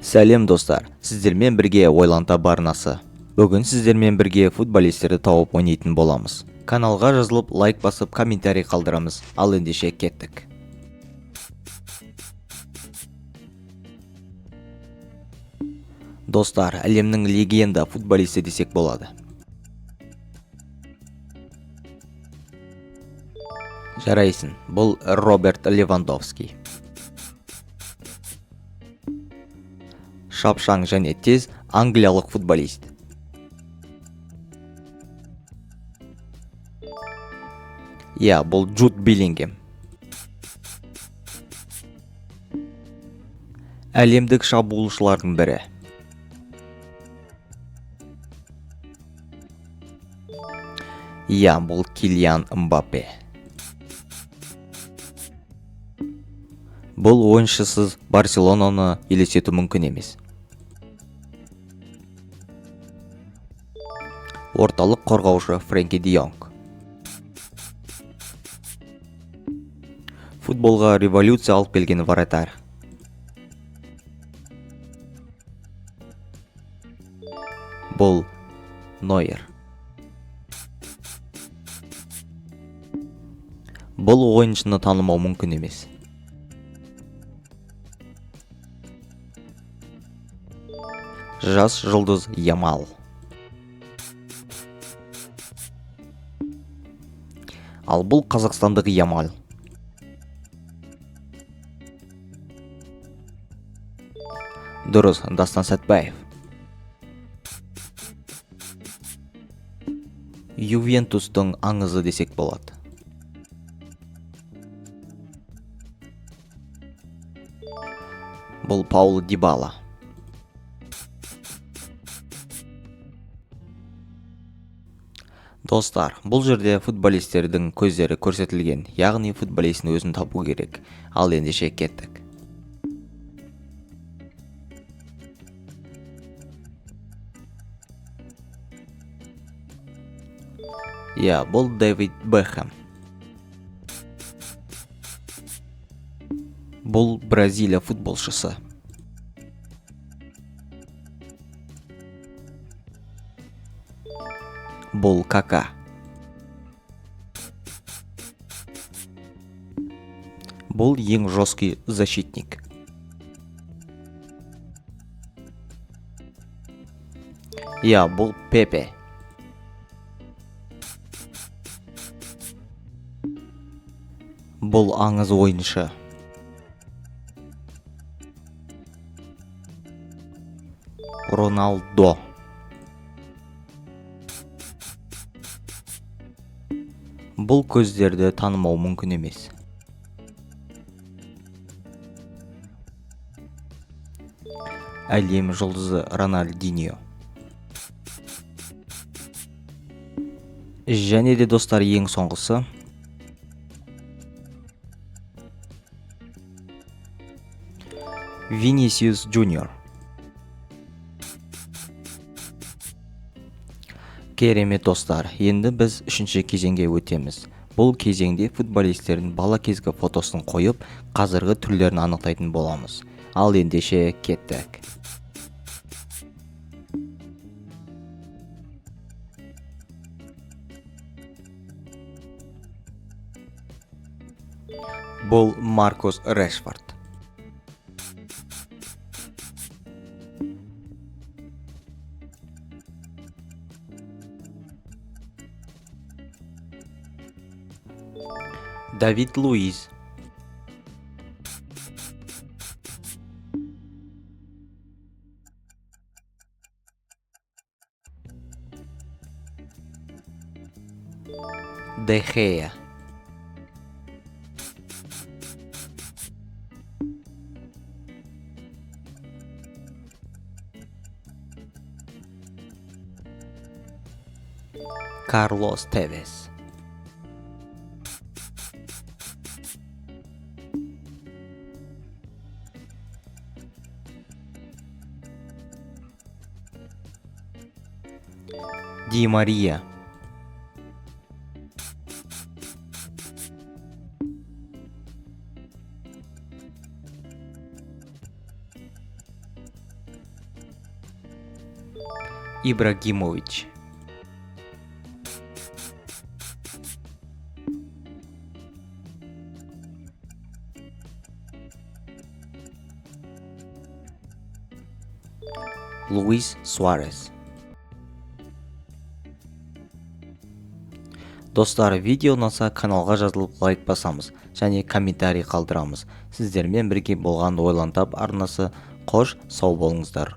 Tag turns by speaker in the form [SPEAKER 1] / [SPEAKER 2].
[SPEAKER 1] Сәлем, достар! Сіздермен бірге Ойлан Тап арнасы. Бүгін сіздермен бірге футболистерді тауып ойнайтын боламыз. Каналға жазылып, лайк басып, комментарий қалдырамыз. Ал ендеше кеттік. Достар, әлемнің легенда футболисті десек болады. Жарайсың, бұл Роберт Левандовский. Шапшаң және тез англиялық футболист. Иә, бұл Джуд Беллингем. Әлемдік шабуылшылардың бірі. Иә, бұл Килиан Мбаппе. Бұл ойыншысыз Барселонаны елестету мүмкін емес. Орталық қорғаушы Френки де Йонг. Футболға революция алып келген вратарь. Бұл Нойер. Бұл ойыншыны танымау мүмкін емес. Жас жұлдыз Ямал. Ал бұл қазақстандық Ямал. Дұрыс, Дастан Сәтбаев. Ювентустың аңызы десек болады. Бұл Пауло Дибала. Достар, бұл жерде футболистердің көздері көрсетілген, яғни футболисттің өзін табу керек. Ал ендеше кеттік. Иә, бұл Дэвид Бекхэм. Бұл Бразилия футболшысы. Бұл Кака. Бұл ең жесткий защитник. Иә, бұл Пепе. Бұл аңыз ойыншы. Роналдо. Бұл көздерді танымау мүмкін емес. Әлем жұлдызы Рональдиньо. Және де, достар, ең соңғысы Винисиус Джуниор. Керемет, достар! Енді біз үшінші кезеңге өтеміз. Бұл кезеңде футболистердің бала кезгі фотосын қойып, қазіргі түрлерін анықтайтын боламыз. Ал ендеше кеттік. Бұл Маркус Решфорд. Давид Луиз. Де Хея. Карлос Тевес. Ди Мария. Ибрагимович. Луис Суарес. Достар, видео ұнаса, каналға жазылып, лайк басамыз және комментарий қалдырамыз. Сіздермен бірге болған Ойлантап арнасы. Қош сау болыңыздар.